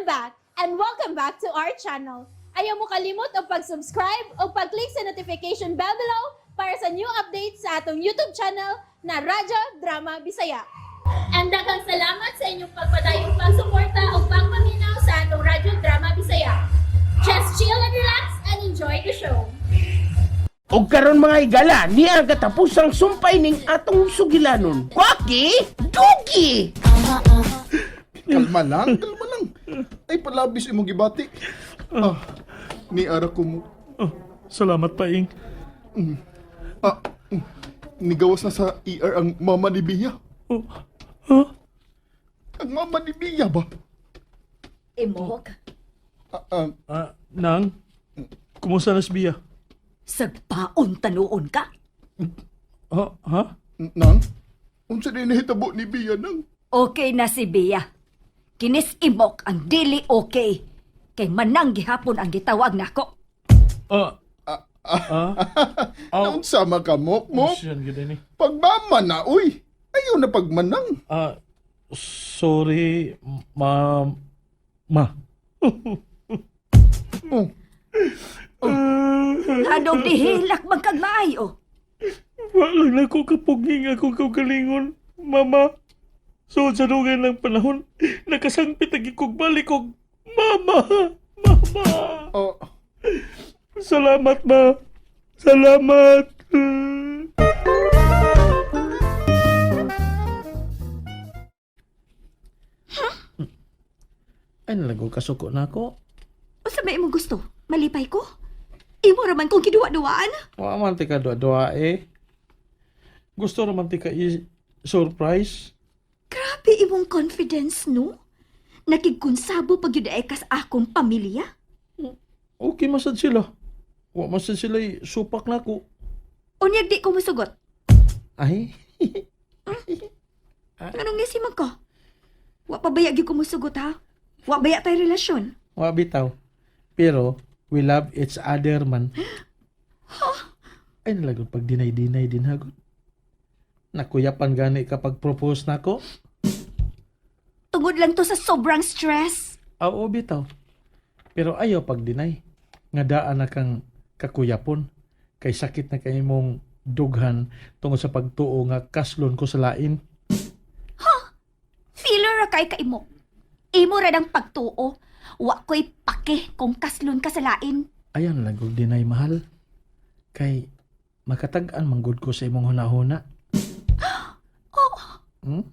I'm back and welcome back to our channel. Ayaw mo kalimot og pag-subscribe o pag-click sa notification bell below para sa new updates sa atong YouTube channel na Radyo Drama Bisaya. And daghang salamat sa inyong pagpadayong pagsuporta o pagpaminaw sa atong Radyo Drama Bisaya. Just chill and relax and enjoy the show. Og karon, mga higala, niya ang katapusang sumpay ning atong sugilanon. Kwaki, Dugi! Kalma lang, kalma lang. Ay, palabis imong gibati. Ah, ni ara ko mo. Oh, salamat, Paing. Ah, nigawas na sa ER ang mama ni Bia. Oh, huh? Ang mama ni Bia ba? Imok, Ah, ah, Ah, Nang, kumusta na si Bia? sagpaon tanuon ka. Ha? Ha? Nang? Unsa din nahitabo ni Bia, Nang? Okay na si Bea. Kinis imok ang dili okay. Kay manang gihapon ang gitawag nako. Ah, ah, oh. Naunsa man ka, Mok, Mok? Siyan gid ni. Pagmama na, uy. Ayaw na pagmanang. Ah, sorry, ma... Ma. Oh, Nganong dihilak man kag maayo. Wala na ko kapuging akong kaugalingon, Mama. So, sa dugay ng panahon, nakasangpit ang ikog balik og Mama! Mama! Oh. Salamat, Ma. Salamat. Ay, nalago kasuko na ako. Unsa may imong gusto? Malipay ko? Imo ra man kong giduwa-duwaan. Wa man ti ka duwa-duwa eh. Gusto naman ti ka i-surprise. Grabe imong confidence, no? Nakigkonsabo pag yun ay kas akong pamilya. Okay masad sila. Wa masad sila supak na ko. Unyag di ko musugot. Ay, Anong nisiman ko? Wa pa baya gyud ko musugot ha? Wa baya tay relasyon? Wa bitaw. Pero, we love each other man. Ay, nalagot pag dinay-dinay din hagod. Nakuyapan gani kapag propose na ko. Tungod lang to sa sobrang stress. Oo, bitaw. Pero ayaw pag dinay. Nga daan na kang kakuyapon. Kay sakit na kay mong dughan tungod sa pagtuo nga kaslon ko sa lain. Feeler ra kay kaimo. Imo ra ng pagtuo. Wa ko'y pake kung kaslon ka sa lain. Ayan lang kog dinay, mahal. Kay makatag-an manggod ko sa imong hunahuna. Oh. Hmm?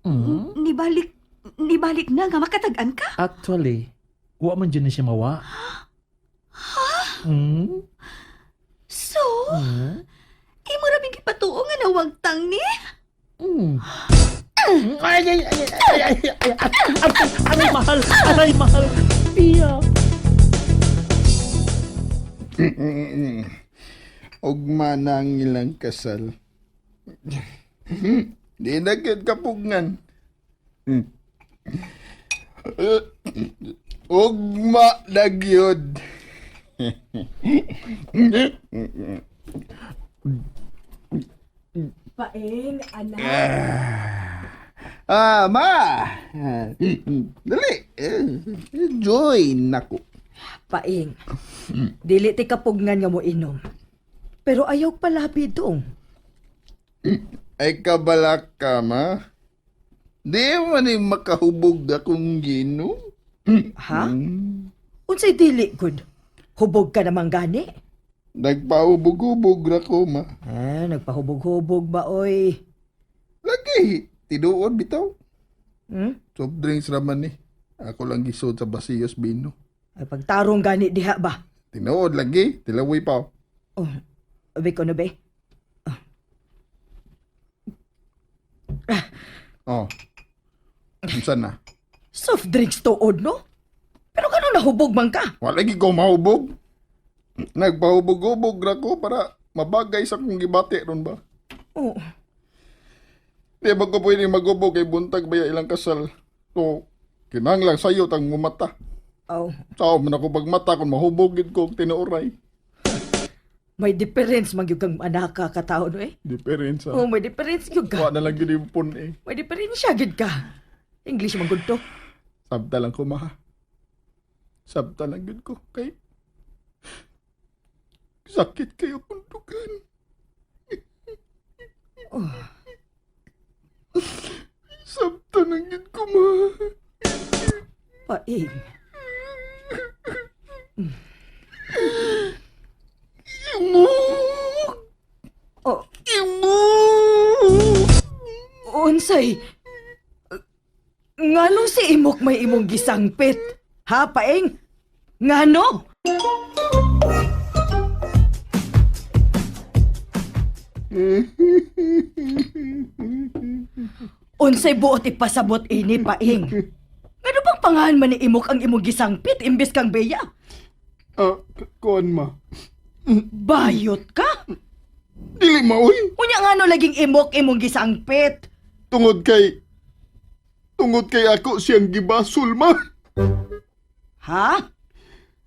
Hmm? Nibalik na nga makatag-an ka. Actually, wa man dyan ni siya mawa. Hmm? So, Hmm? imo ra bing gipatuo nga nawagtang ni? Hmm. Ay, ay, ay, ay, ay, ay, ay, ay, aray, mahal, aray, mahal. Pia. Ugma na ang ilang kasal. Di na gyud kapugngan. Ugma na gyud. Paeng, anak. Ah, ma. Dali. Join nako. Paeng. Dili ti kapugnan nga mo inom. Pero ayaw palabi dong. Ay kabalak ka, ma. Di man ni makahubog akong ginom. Ha? Unsay dili gud? Hubog ka naman gani? Nagpahubog-hubog ra ko, ma. Eh, nagpahubog-hubog ba oy? Lagi, tinuod bitaw. Hmm? Soft drinks raman ni. Ako lang gisod sa Basillos Bino. Ay pagtarong gani diha ba? Tinuod lagi, tilawi pa. Oh, abi ko na be. Oh. Unsa na? Soft drinks tuod no? Pero kano nahubog man ka? Wala lagi ko mahubog. Nagpahubog-hubog ra ko para mabagay sa kong gibati ron ba. Oh, Di ba ko pwede magubog kay buntag ba ilang kasal. So, kinahanglan sayo tang mumata. Oh. Sao man ako pagmata kung mahubog gid ko og tinuoray. May difference man gyud kang anaka ka tao no eh. Diferensya. Oh, may difference gyud ka. Wa na lang gid ipon eh. May diferensya gyud ka. English man gud to. Sabta lang ko, ma. Sabta lang yun ko. Kay sakit kayo kundukan. Oh. Sabta lang yun ko, ma. Paing. Imok! Oh, Imok! unsay? Nganong si Imok may imong gisangpit? Ha, Paing? Ngano? Unsay buot ipasabot ini, Paing? Ngano bang pangahan man ni Imok ang imong gisangpit imbes kang Bea? Ah, kuan, ma. Bayot ka? Dili, ma, uy. Unya ngano laging Imok imong gisangpit? Tungod kay ako siyang gibasol, ma. Ha?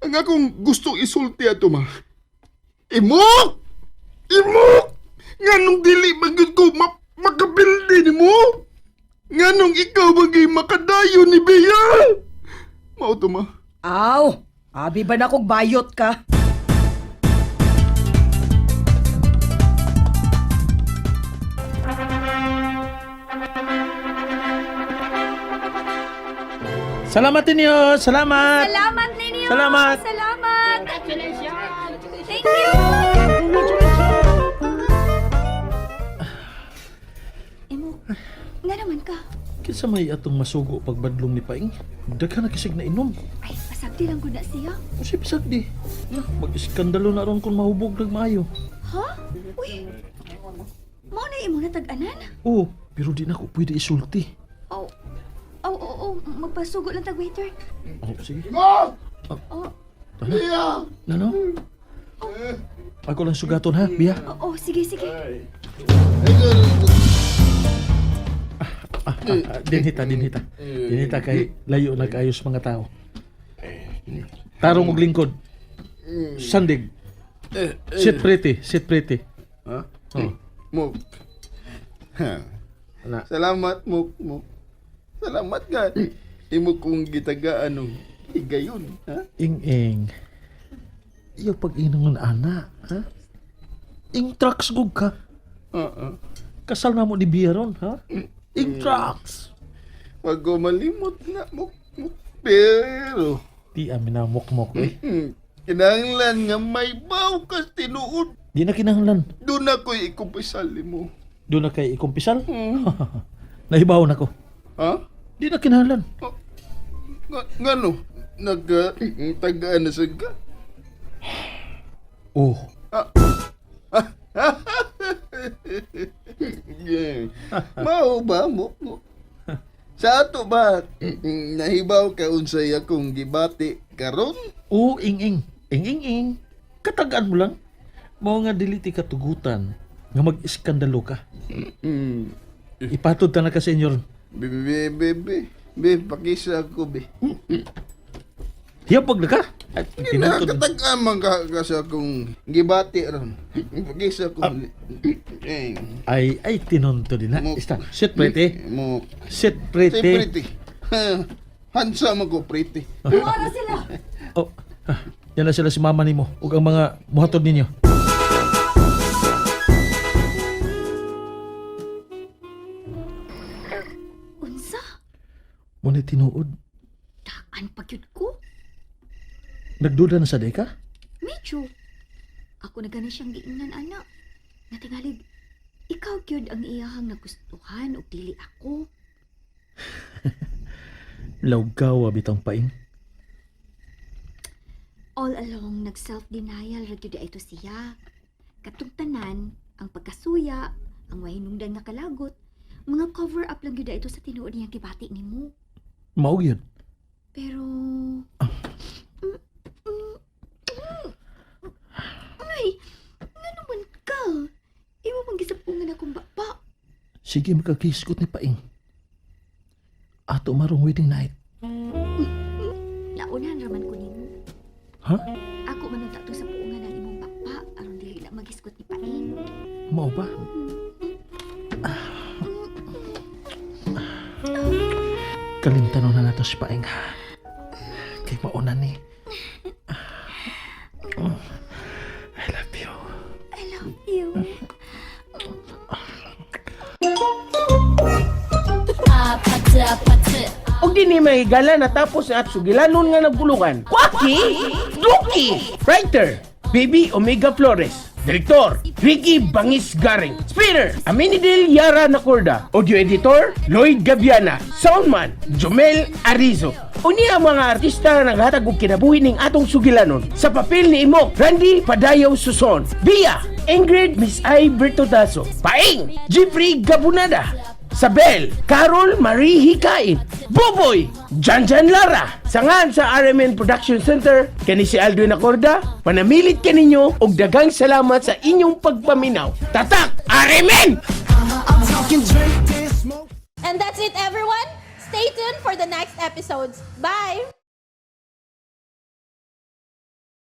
Ang akong gusto isulti ato, ma. Imok! Imok! Nganong dili magyud ko makabildi nimo? Nganong ikaw bagay makadayo ni Bea? Mao to, ma. Aw, abi ba na kog bayot ka? Salamat ninyo! Salamat! Salamat ninyo! Salamat! Salamat! Thank you! Imo, nga naman ka. Kinsa may atong masugo pagbadlong ni Paing? Daghan na kisig na inom. Ay, pasagdi lang ko na siya. Unsay pasagdi? Na, mag-iskandalo na ron kung mahubog nagmaayo. Ha? Uy, mao na imo natag-anan? Oo, pero di na ko pwede isulti. Oh, oh, oh, oh, magpasugo lang tag waiter. Oh, sige. Imok! Oh, Bea! Nano? Ako lang sugaton ha, Bia. oh, oh, sige, sige. Ah, ah, dinhita, dinhita. Dinhita kay layo na kaayos mga tao. Tarong og lingkod. Sandig. Sit pretty, sit pretty. Ha? Oh. Mok. Ha. Na. Salamat, Mok, Mok. Salamat ka. Imo kong gitagaan og higayon, ha? Ing-ing. Iyo pag-inong ana, ha? Ing trucks gug ka. Oo. Kasal na mo ni Bia ron, ha? Ing trucks. Wag ko malimot na, Mok, Mok. Pero, Di amin na mukmok eh. kinahanglan nga may baw kas tinuod. Di na kinahanglan. Doon ako'y ikumpisal mo. Doon na kay ikumpisal. Nahibaw na ko. Ha? Di na kinahanglan. Nga, ngano? Nagtagaan na sad ka? Oh, Yeah. Mao ba mo? Sa ato ba nahibaw ka unsay akong gibati karon? Oo, ing ing. Ing ing ing. Katagaan mo lang. Mao nga dili ti katugutan nga mag-iskandalo ka. Ipatod ta na ka, senyor. Be be be be. Be pakisa ako be. Hiyapag na ka. Ay, tinutod. Nakatagaan man ka sa akong gibati ron. Pakisa ko. Eh, Ay, ay, tinunto din na. Mo- Ista, sit pretty. Mo. Sit Say pretty. pretty. Handsome ako pretty. Wala sila. Oh, ah, yan na sila si mama nimo ug ang mga muhatod ninyo. Unsa? Mo ni tinuod. Daan pa gyud ko. Nagduda na sa day ka? Medyo. Ako na gani siyang giingnan ana. Natingalig, ikaw gyud ang iyahang nagustuhan ug dili ako. Lawgawa bitang paing. All along nag self-denial ra gyud ito siya. Katong tanan, ang pagkasuya, ang wahinungdan nga kalagot, mga cover up lang gyud ito sa tinuod niyang gibati nimo. Mao gyud. Pero Ay, nga naman ka? Imo bang gisapungan akong baba? Sige makakiskot ni paing. Ato marong wedding night. Naunahan raman ko nimo. Ha? Ako man ang tato sa puungan ng imong baba aron dili na magisgot ni Paing. Mao ba? Kalimtanon na nato si Paeng ha. Kay mauna ni. I love you. I love you. Og dinhi, mga higala, natapos ang atong sugilanon nga nagpulukan. Kwaki! Duki! Writer, Baby Omega Flores. Director, Ricky Bangis Garing. Spinner, Aminidil Yara Nacorda. Audio Editor, Lloyd Gaviana. Soundman, Jomel Arizo. Unya ang mga artista nga naghatag og kinabuhi ning atong sugilanon. Sa papel ni Imok, Randy Padayaw Suson. Bia, Ingrid Miss I. Bertodaso. Paing, Jeffrey Gabunada. Sabel, Carol Marie Hikain, Boboy, Janjan Lara. Sangan sa RMN Production Center, kani si Alduin Acorda, panamilit kaninyo og daghang salamat sa inyong pagpaminaw. Tatak RMN! And that's it, everyone. Stay tuned for the next episodes. Bye!